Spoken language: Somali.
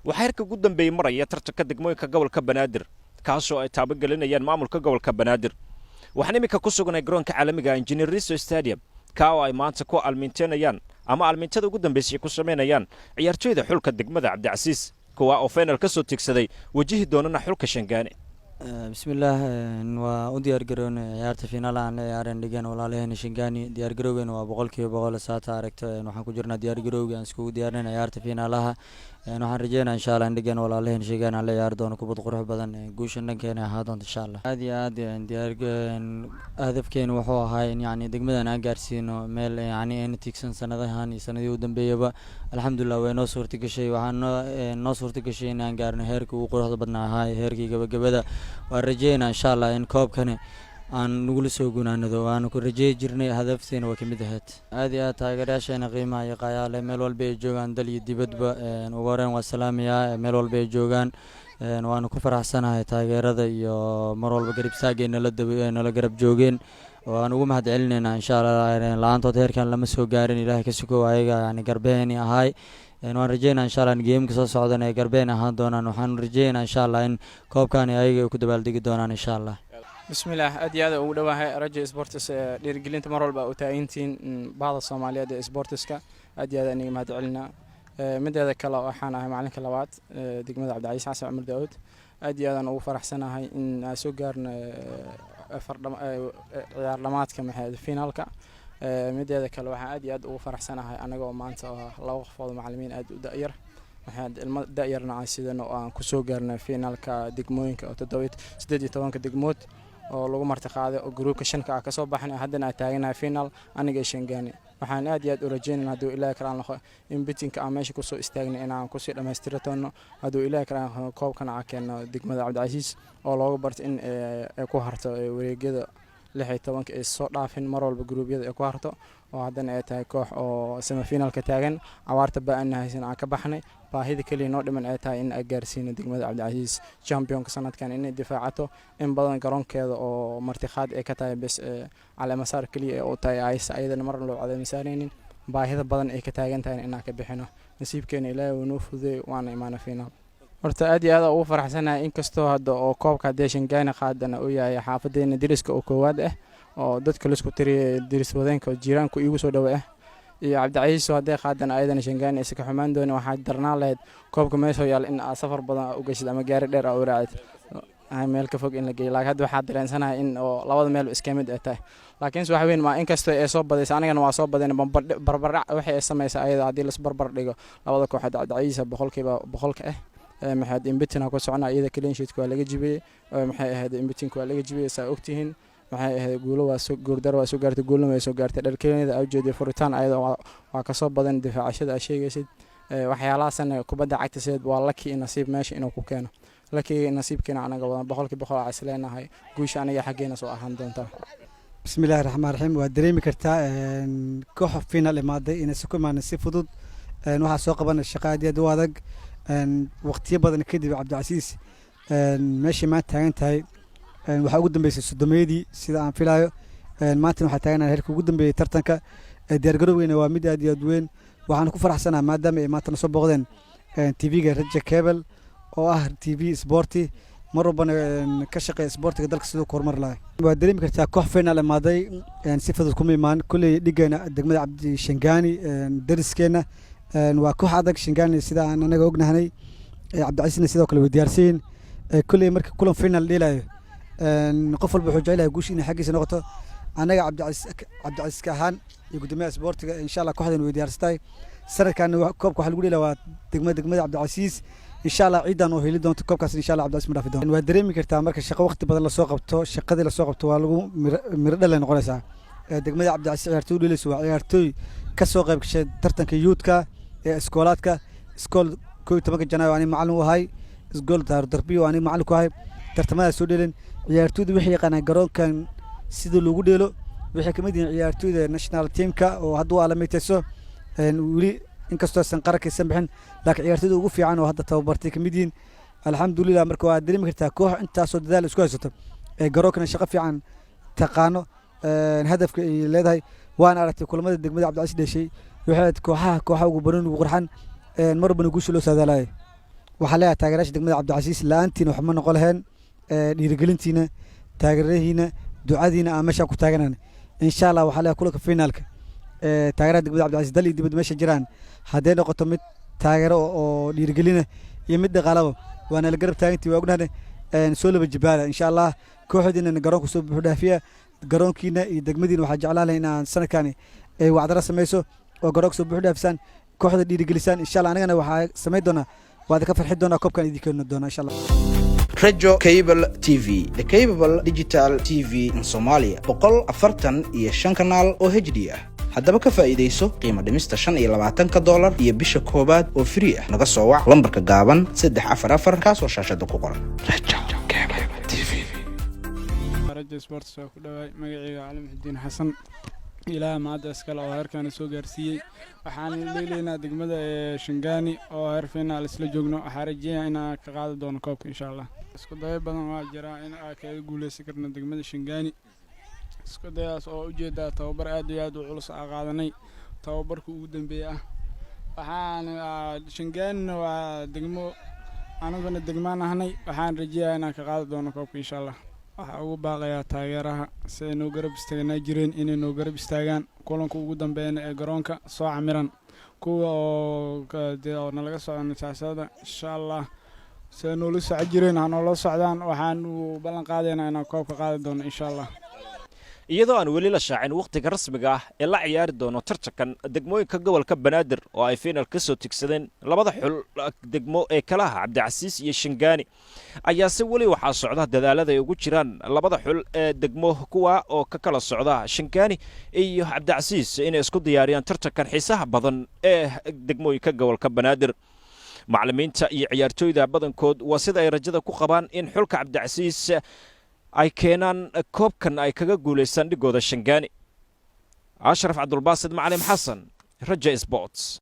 Waxaa heerka ugu dambeeyey maraya tartanka degmooyinka gobolka Banaadir, kaasoo ay taabagelinayaan maamulka gobolka Banaadir. Waxaan iminka ku sugnay garoonka caalamiga Engineer Yariisow Stadium, kaa oo ay maanta ku almiinteynayaan ama almiintada ugu dambeysay ku samaynayaan ciyaartoyda xulka degmada Cabdicasiis, kuwa oo final ka soo tigsaday, wajihi doonana xulka Shangaane. Bismillaah, waa u diyaar garownay ciyaarta finaal aan la ciyaareen dhigeen walaalaheena Shangani. Diyaar garowgeena waa 100%. Saata aragto, waxaan ku jirnaa diyaar garowgii aan iskugu diyaarinay ciyaarta finaalaha. Waxaan rajeynaa, insha Allah, in dhigeen walaalaheena Shangani aan la ciyaari doono kubad qurux badan, guushan dhankeena ahaa doonto, insha Allah. Aad iyo aad diyaar hadafkeena wuxuu ahaa in yacni degmadan aan gaarsiino meel yacni ayna tiigsan sanadahan iyo sanadihii u dambeeyaba. Alxamdulilah, way noo suurta gashay. Waxaa noo suurta gashay in aan gaarno heerkii ugu quruxda badnaa ahaa, heerkii gabagabada. Waan rajeynaa, insha Allah, in koobkani aan nagula soo gunaanado. Waana ku rajeey jirnay, hadafteena waa kamid ahayd. Aad iyo aad taageerayaasheena qiimaha iyo qaayaale meel walba ay joogaan, dal iyo dibadba, ugu horeyn waa salaamayaa meel walba ay joogaan. Waana ku faraxsanahay taageerada iyo mar walba garab istaagay nala daba nala garab joogeen. Waan ugu mahad celinaynaa, insha Allah. La-aantood heerkan lama soo gaarin. Ilaahay ka sukow, ayaga yani garbeeni ahay. Waan rajeynaa, insha Allah, in gameka soo socdan ay garbeen ahaan doonaan. Waxaan rajeynaa, insha Allah, in koobkan ayaga ay ku dabaaldegi doonaan, insha Allah. Bismillaah, aad iyo aad ugu dhowahay Rajo Sports ee dhiirigelinta mar walba u taagantihiin bahda Soomaaliyeed ee sportiska. Aad iyo aad aniga mahad celinaa. Mideeda kale, waxaan ahay macalinka labaad degmada Cabdicasiis, Xasan Cumar Daawud. Aad iyo aadaan ugu faraxsanahay in aan soo gaarno ciyaar dhamaadka, maxay, finaalka. Mideeda kale, waxaan aad iyo aad ugu faraxsanahay anagoo maanta laba qofood macalimiin aad u da-yar, waxaan ilmo da-yarna aan sidano oo aan kusoo gaarnay finaalka degmooyinka oo toddoba 18-ka degmood oo lagu martiqaaday, oo groupka shanka ah kasoo baxnay. Haddana aan taaganahay final aniga Shangaani. Waxaan aad iyo aad u rajeynayna, hadduu Ilaahi karaan noqo, in bitinka aan meesha kusoo istaagnay inaan kusii dhammaystiri doono, hadduu Ilaahi karaan noqo, koobkana aan keenno degmada Cabdicasiis oo looga barto in ay ku harto wareegyada 16-ka, ay soo dhaafin mar walba groupyada ay ku harto, oo haddana ay tahay koox oo semifinalka taagan. Abaarta ba-ana haysan aan ka baxnay, baahida keliya noo dhiman ay tahay in ay gaarsiino degmada Cabdicasiis championka sanadkan, inay difaacato in badan garoonkeeda oo martiqaad ay ka tahay bes, caleemasaar keliya ee u tahay aysa ayadana marna loo caleemasaaraynin, baahida badan ay ka taagan tahay inaan ka bixino. Nasiibkeena Ilaahay wuu noo fududeey, waana imaana finaal. Horta aad iyo aad ugu faraxsanahay, inkastoo hadda oo koobka haddee Shangaani qaadana uu yahay xaafadeena deriska oo koowaad ah, oo dadka laisku tiriyay deris wadeenka oo jiiraanku iigu soo dhowa ah, iyo Cabdicasiis hadday qaadana ayadana Shangaani aysa ka xumaan doonin. Waxaa darnaan lahayd koobka meeshoo yaal in aad safar badan u geshid ama gaari dheer aa u raacid, meel ka fog in la geeyo. Laakiin hadda waxaa dareensanahay in oo labada meel iska mid ay tahay. Laakiinse wax weyn maa, inkastoo ay soo badaysa, anigana waa soo badayna. Barbardhac waxay ay samaysaa ayada haddii lasbarbar dhigo labada kooxood, Cabdicasiis 100%-ka ah, maxayd, unbeaten ku socona. Iyada clean sheetka waa laga jibiyey, maxay ahayd, unbeatenka waa laga jibiyey, saa ogtihiin. Maxay ahayd, guulo waa soo, guurdaro waa soo gaartay, guulna way soo gaartay. Dharkeenida aa ujeeday furitaan ayada waa kasoo badan difaacashada aa sheegaysid. Waxyaalahaasna kubadda cagta sideed waa lucky, nasiib meesha inuu ku keeno. Luckiga nasiibkeena anaga wadan, 100% aa isleenahay guusha aniga xaggeena soo ahaan doontaa. Bismillahi raxmaan raxiim. Waad dareemi kartaa koox final imaaday inaysan ku imaanin si fudud. Waxaa soo qabanay shaqo aad iyo aad u adag. Waqtiyo badan kadib, Cabdicasiis meeshay maanta taagan tahay waxaa ugu dambeysay 30-yadii, sida aan filaayo. Maantana waxaa taaganahay heerka ugu dambeeyey tartanka. Diyaargarowgeyna waa mid aad iyo aad weyn. Waxaan ku faraxsanaha maadaama ay maantana soo booqdeen TV-ga Raja Cable, oo ah TV sporti, mar walbana ka shaqeeya sportiga dalka siduu ku horumari lahay. Waad dareemi kartaa koox final imaaday si fudud kuma imaan. Kulley dhigeena degmada Cabdi Shangaani dariskeena waa koox adag Shangaani, sida aan anaga ognahanay. Cabdicasiisna sidoo kale way diyaarsan. Kulley marka kulan final dheelayo, qof walba wuxuu jecel yahay guusha inay xaggiisa noqoto. Annaga Cabdicasiiska ahaan iyo guddoomiyaha sportiga, insha Allah, kooxdan way diyaarsantahay. Sanadkan koobka waxaa lagu dheelaya waa degmada Cabdicasiis. Insha Allah, ciidan oo heli doonto koobkaas, insha Allah, Cabdicasiis ma dhaafi doono. Waad dareemi kartaa marka shaqo waqti badan lasoo qabto, shaqadii lasoo qabto waa lagu miro dhalay noqonaysaa. Degmada Cabdicasiis ciyaartooy u dheelayso waa ciyaartooy ka soo qayb gashay tartanka youthka ee iskoolaadka, iskool 11-ka Janaayo ani macallin u ahay, iskool Daarudarbiyo ani macallin ku ahay. Tartamadaas soo dheelin ciyaartooyda waxay yaqaanaan garoonkan sida loogu dheelo. Waxay kamid yihiin ciyaartooyda national teamka oo hadda u alamitayso weli, inkastoo aysan qaranka bixin, laakiin ciyaartooyda ugu fiican oo hadda tababartay kamid yihiin, alxamdulilah. Marka waad dareemi kartaa koox intaasoo dadaal isku haysato ee garoonkana shaqo fiican taqaano, hadafka ay leedahay. Waana aragtay kulamada degmada Cabdicasiis dheshay, waxay ahayd kooxaha ugu badan, ugu qurxan, mar walbana guusha loo saadaalayay. Waxaa leeyahay taageerayaasha degmada Cabdicasiis, la-aantiina waxma noqon laheen. Dhiirigelintiina, taageeradiina, ducadiina aan meesha ku taaganaan, insha Allah. Waxaa leeyahay kulanka finaalka, taageeraha degmada Cabdicasiis dal iyo dibad meesha jiraan, hadday noqoto mid taageero oo dhiirigelina iyo mid dhaqaalaba, waana la garab taagantii, waa ognahne. Soo laba jibaala, insha Allah. Kooxdiina garoonka soo buuxu dhaafiya. Garoonkiina iyo degmadiina waxaa jeclaan lahay inaan sanadkani ay wacdara samayso oo garoonka soo buuxu dhaafisaan, kooxda dhiirigelisaan, insha Allah. Anigana waxaa samayn doonaa, waad ka farxi doonaa, koobkan idin keeni doonaa, insha Allah. Rajo Cable TV, the cable digital TV in Somalia, 145 kanaal oo HD ah. Haddaba ka faa'iidayso qiimo dhimista $25 iyo bisha koowaad oo free ah. Naga soo wac lambarka gaaban 344, kaasoo shaashada ku qoran. Rajo Cable TV. Rajo Sports waa ku dhawaay. Magacayga Cali Muxudiin Xasan. Ilaaha mahadda iskale oo heerkaana soo gaarsiiyey. Waxaan leeleynaa degmada ee Shangaani oo heer finaal isla joogno. Waxaa rajeeyaa inaan ka qaadi doono koobka, insha Allah. Isku dayo badan waa jiraa in aan kaga guuleysan karno degmada Shangaani. Isku dayaas oo ujeedaa tababar aad iyo aad u culus aa qaadanay, tababarka ugu dambeeya ah. Waxaan Shangaanina waa degmo, anaguna degmaan ahnay. Waxaan rajeeyaa inaan ka qaadi doono koobka, insha Allah. Waxaa ugu baaqayaa taageeraha si ay noo garab istaagnaa jireen inay noo garab istaagaan kulanka ugu dambeeyana ee garoonka soo camiran, kuwa oo dee oo nalaga socon siyaasada, insha Allah. Si ay noola soco jireen ha noola socdaan. Waxaanu ballan qaadaynaa inaan koobka qaadi doono, insha Allah. Iyadoo aan weli la shaacin wakhtiga rasmiga ah ee la ciyaari doono tartankan degmooyinka gobolka Banaadir oo ay final ka soo tigsadeen labada xul degmo ee kalaha Cabdicasiis iyo Shangaani, ayaase weli waxaa socda dadaalada ay ugu jiraan labada xul ee degmo, kuwa oo ka kala socda Shangaani iyo Cabdicasiis, inay isku diyaariyaan tartankan xiisaha badan ee degmooyinka gobolka Banaadir. Macallimiinta iyo ciyaartooyda badankood waa sida ay rajada ku qabaan in xulka Cabdicasiis ay keenaan koobkan ay kaga guulaystaan dhigooda Shangaani. Ashraf Cabdulbaasid Macalim Xasan, Raja Sports.